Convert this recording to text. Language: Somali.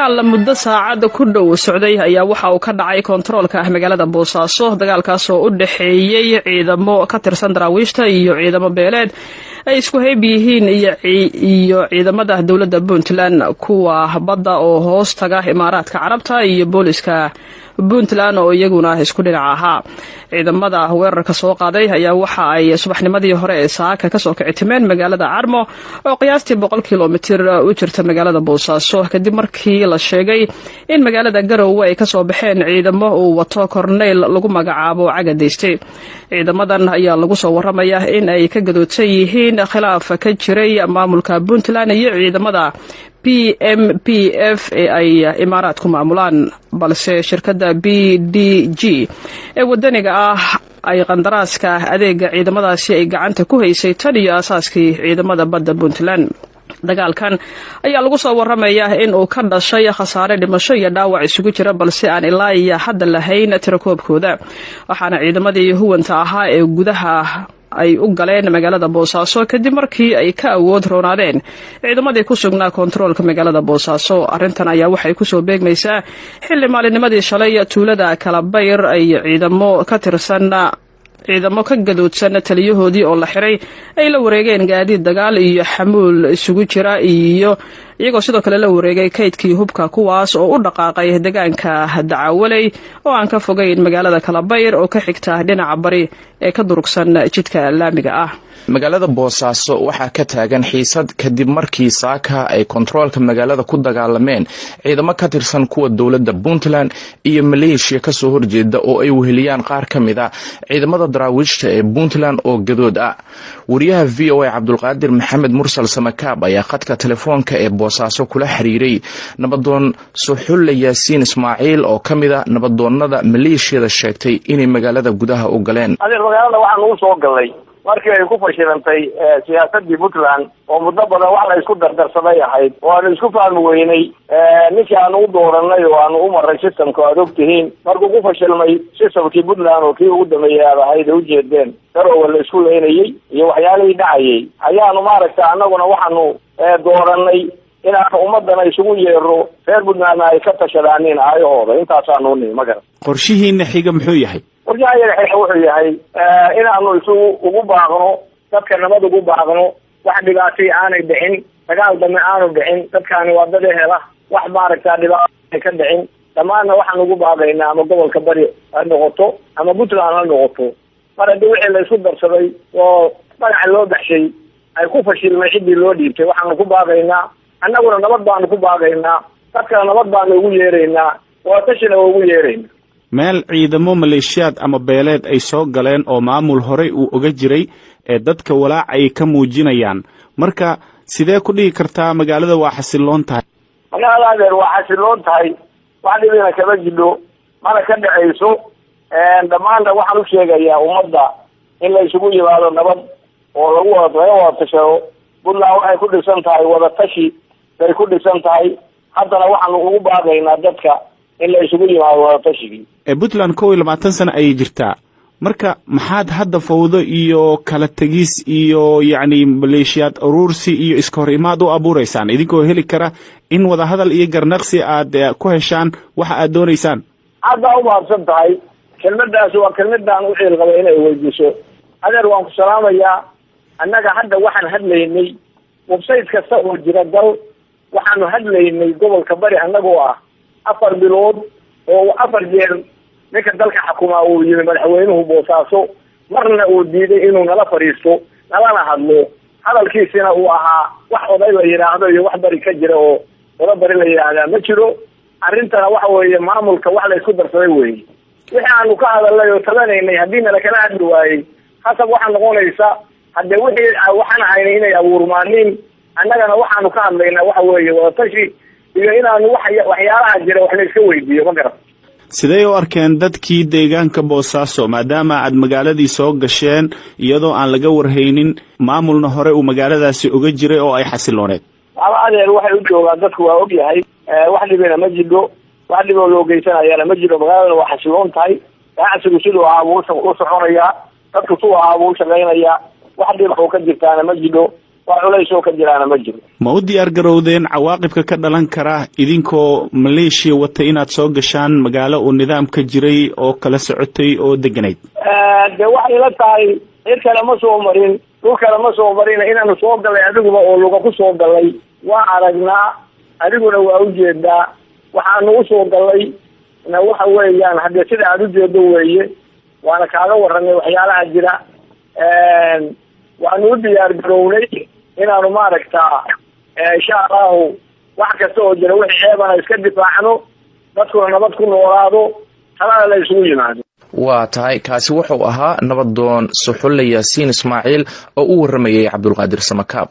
Dagaal muddo saacad ku dhow socday ayaa waxa uu ka dhacay kontaroolka ah magaalada Boosaaso. Dagaalkaas oo u dhexeeyey ciidamo ka tirsan Daraawiishta iyo ciidamo beeleed ay isku hayb yihiin iyo ciidamada dowladda Puntland, kuwa badda oo hoos taga Imaaraadka Carabta iyo booliska Puntland oo iyaguna isku dhinac ahaa. Ciidamada weerarka soo qaaday ayaa waxa ay subaxnimadii hore ee saaka kasoo kicitimeen magaalada Carmo oo qiyaastii 100 kilomitir u jirta magaalada Boosaaso, kadib markii la sheegay in magaalada Garowe ay kasoo baxeen ciidamo uu wato korneyl lagu magacaabo Cagadayste. Ciidamadan ayaa lagu soo waramaya in ay ka gadoodsan yihiin khilaaf ka jiray maamulka Puntland iyo ciidamada PMPF ee ay Imaaraadku maamulaan, balse shirkadda BDG ee wadaniga ah ay qandaraaska adeega ciidamadaasi ay gacanta ku haysay tan iyo aasaaskii ciidamada badda Puntland. Dagaalkan ayaa lagu soo waramayaa in uu ka dhashay khasaare dhimasho iyo dhaawac isugu jira, balse aan ilaa iyo hadda lahayn tirakoobkooda, waxaana ciidamadii huwanta ahaa ee gudaha ay u galeen magaalada Boosaaso kadib markii ay ka awood roonaadeen ciidamadii ku sugnaa kontaroolka magaalada Boosaaso. Arrintan ayaa waxay kusoo beegmaysaa xilli maalinimadii shalay tuulada Kalabayr ay ciidamo ka tirsan ciidamo ka gadoodsan taliyahoodii oo la xiray ay la wareegeen gaadiid dagaal iyo xamuul isugu jira, iyo iyagoo sidoo kale la wareegay kaydkii hubka, kuwaas oo u dhaqaaqay deegaanka Dacawaley oo aan ka fogeyn magaalada Kalabayr oo ka xigta dhinaca bari ee ka durugsan jidka laamiga ah. Magaalada Boosaaso waxaa ka taagan xiisad kadib markii saaka ay kontaroolka magaalada ku dagaalameen ciidamo ka tirsan kuwa dowladda Puntland iyo maleeshiya kasoo horjeeda oo ay weheliyaan qaar ka mid ah ciidamada Daraawiishta ee Puntland oo gadood ah. Wariyaha VOA Cabdulqaadir Maxamed Mursal Samakaab ayaa khadka telefoonka ee Boosaaso kula xiriiray nabadoon Suxulle Yaasiin Ismaaciil oo ka mid ah nabadoonada maleeshiyada sheegtay inay magaalada gudaha u galeen. Adeer, magaalada waxaan ugu soo galnay markii ay ku fashilantay siyaasadii Puntland oo muddo badan wax la isku dardarsaday ahayd oo aanu isku fahmi weynay ninkii aanu u dooranay oo aanu u maray systemka aad og tihiin. Markuu ku fashilmay systemkii Puntland oo kii ugu dambeeyay aad ahayd ee ujeedeen Garowe la isku leynayey iyo waxyaalihii dhacayay, ayaanu maaragta annaguna waxaanu dooranay inaanu ummadana isugu yeero, reer Puntlandna ay ka tashadaaniin aayahooda. Intaasaanu nimi, ma garan. Qorshihiina xiga muxuu yahay? Qorshaha yaga xiga wuxuu yahay inaanu isugu ugu baaqno dadka, nabad ugu baaqno, wax dhibaatay aanay dhicin, dagaal dambe aanu dhicin. Dadkaani waa dad ehela, wax maaragta dhibaato ka dhicin. Dhammaanna waxaan ugu baaqaynaa, ama gobolka Bari ha noqoto ama Puntland ha noqoto, mar haddii wixii la isku darsaday oo magaca loo baxshay ay ku fashilmay ciddii loo dhiibtay, waxaanu ku baaqaynaa annaguna nabad baanu ku baaqaynaa, dadkana nabad baanu ugu yeeraynaa, waatashina waa ugu yeeraynaa. Meel ciidamo maleeshiyaad ama beeleed ay soo galeen oo maamul horey uu oga jiray ee dadka walaac ay ka muujinayaan, marka sidee ku dhigi kartaa magaalada waa xasiloon tahay? Magaalada, adeer, waa xasiloon tahay, wax dhibina kama jidho mana ka dhacayso. Dhammaanna waxaan u sheegayaa ummadda in la isugu yimaado nabad oo lagu wada laga wada tashado. Puntland waxay ku dhisan tahay wadatashi bay ku dhisan tahay. Haddana waxaanu ugu baaqaynaa dadka in la isugu yimaado wadatashiigii. Puntland 21 sano ayay jirtaa. Marka maxaad hadda fawdo iyo kala tegis iyo yacni maleeshiyaad uruursi iyo iska hor imaad u abuureysaan, idinkoo heli kara in wadahadal iyo garnaqsi aad ku heshaan waxa aad doonaysaan? Aad baa umahadsan tahay. Kelmadaasi waa kelmadaan u ciil qabay inay weydiiso. Adeer, waan ku salaamayaa. Annaga hadda waxaan hadlaynay website kasta oo jira dal. Waxaanu hadlaynay gobolka Bari annagoo ah 4 bilood oo afar jeer ninka dalka xakumaa uu yimi, madaxweynuhu, Boosaaso, marna uu diiday inuu nala fadhiisto nalana hadlo. Hadalkiisina uu ahaa wax oday la yidhaahdo iyo wax Bari ka jira oo oda Bari la yidhaahdaa ma jiro. Arrintana waxa weeye maamulka wax la isku darsaday weeye. Wixii aanu ka hadalnay oo tabanaynay haddii nala kala hadli waayey, hasab waxaa noqonaysa haddee wixii waxaan ahaynay inay abuurmaaniin. Annagana waxaanu ka hadlaynaa waxa weeye wadatashi iyo inaanu wa waxyaalaha jira wax la iska weydiiyo, ma garan. Sidee u arkeen dadkii deegaanka Boosaaso, maadaama aad magaaladii soo gasheen iyadoo aan laga warhaynin, maamulna hore uu magaaladaasi oga jiray oo ay xasilooneed? Waxba, adeer, waxay u joogaan dadku waa og yahay. Wax dhibina ma jidho, wax dhiboo loo geysanayana ma jiro. Magaaladana waa xasiloon tahay. Ganacsigu siduu ahaa buu u soconayaa, dadku siduu ahaa buu u shaqaynayaa. Wax dhib oo ka jirtaana ma jidho. Wax culays oo ka jiraana ma jiro. Ma u diyaar garowdeen cawaaqibka ka dhalan kara idinkoo maleeshiya wata inaad soo gashaan magaalo uu nidaam ka jiray oo kala socotay oo deganayd? Dee waxay la tahay cid kale ma soo marin, dhul kale ma soo marin. Inaanu soo gallay adiguba oo luga ku soo gallay waa aragnaa, adiguna waa ujeedaa. Waxaanu usoo gallay na waxa weeyaan haddee sida aada ujeedo weeye, waana kaaga warramay waxyaalaha jira. Waanu u diyaar garownay inaanu maaragtaa, insha Allahu, wax kasta oo jira, wixii ceebana iska difaacno, dadkuna nabad ku noolaado, talana la isugu yimaado. Waa tahay, kaasi wuxuu ahaa nabadoon Suxulle Yaasiin Ismaaciil oo u warramayay Cabdulqaadir Samakaab.